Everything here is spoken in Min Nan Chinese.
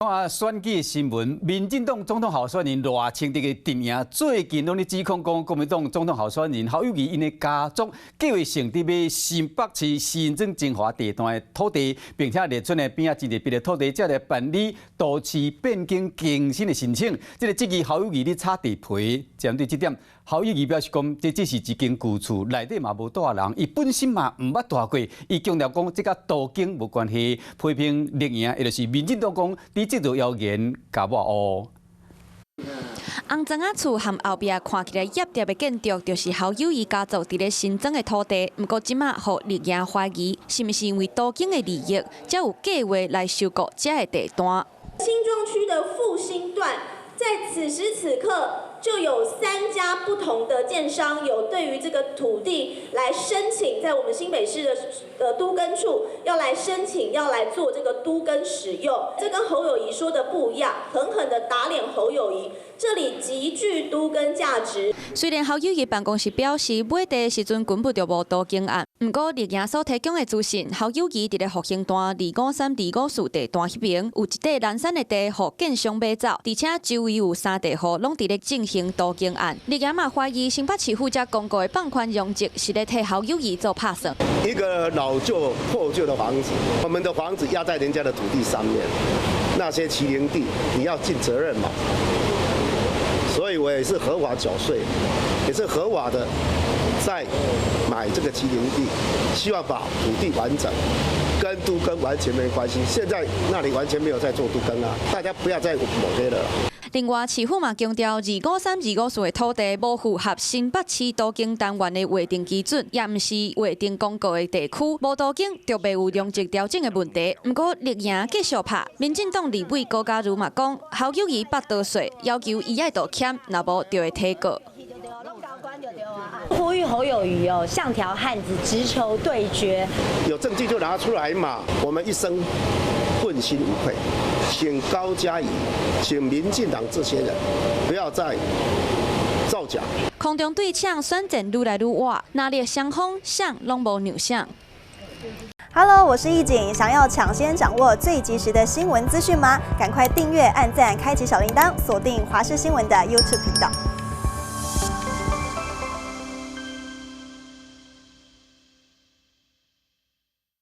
看選舉新聞，民進黨總統候選人賴清德的陣營最近攏咧指控講，國民黨總統候選人侯友宜𪜶的家族計劃性佇買新北市新莊精華地段的土地，並且列出呢邊仔真濟筆的土地，才來辦理都市變更更新的申請。這個質疑侯友宜咧炒地皮，針對這點，侯友宜表示講，這只是一間舊厝，內底嘛無蹛人，伊本身嘛毋捌蹛過。伊強調講，這佮都更無關係，批評綠營，也就是民進黨講，佇製造謠言共抹烏。紅磚仔厝和後壁看起來挹疊的建築，就是侯友宜家族佇咧新莊的土地。毋過這馬予綠營懷疑，是毋是因為都更的利益，才有計劃來收購這个地段？新莊區的復興段，在此時此刻就有三家不同的建商有對於這個土地來申請，在我們新北市的都更處要來申請，要來做這個都更使用。這跟侯友宜說的不一樣，狠狠的打臉侯友宜。這裡極具都更價值。雖然侯友宜辦公室表示買地的時陣根本就無都更案，毋過綠營所提供的資訊，侯友宜佇咧復興段253254地段彼邊有一塊南山的地，予建商買走，而且周圍有三地戶攏佇咧進行都更案。綠營嘛懷疑新北市府才公告的放寬容積是咧替侯友宜做拍算。一個老舊破舊的房子，我們的房子壓在人家的土地上面，那些畸零地，你要盡責任嘛。所以我也是合法繳稅，也是合法的在買這個畸零地，希望把土地完整，跟都更完全沒關係。現在那裡完全沒有在做都更啊，大家不要再抹黑了。另外，市府嘛強調，253254的土地無符合新北市都更單元的劃定基準，也毋是劃定公告的地區，無都更就袂有容積調整的問題。毋過綠營繼續拍，民進黨立委高嘉瑜嘛講，侯友宜腹多細，要求伊愛道歉，若無就會提告。呼籲侯友宜哦，像條漢子，直球對決。有證據就拿出來嘛，我們一生問心無愧。請高嘉瑜，請民進黨這些人不要再造假。空中對嗆選戰愈來愈倚，藍綠雙方誰攏無讓誰。 Hello，我是易景，想要搶先掌握最及時的新聞資訊嗎？趕快訂閱、按讚、開啟小鈴鐺，鎖定華視新聞的 YouTube 頻道。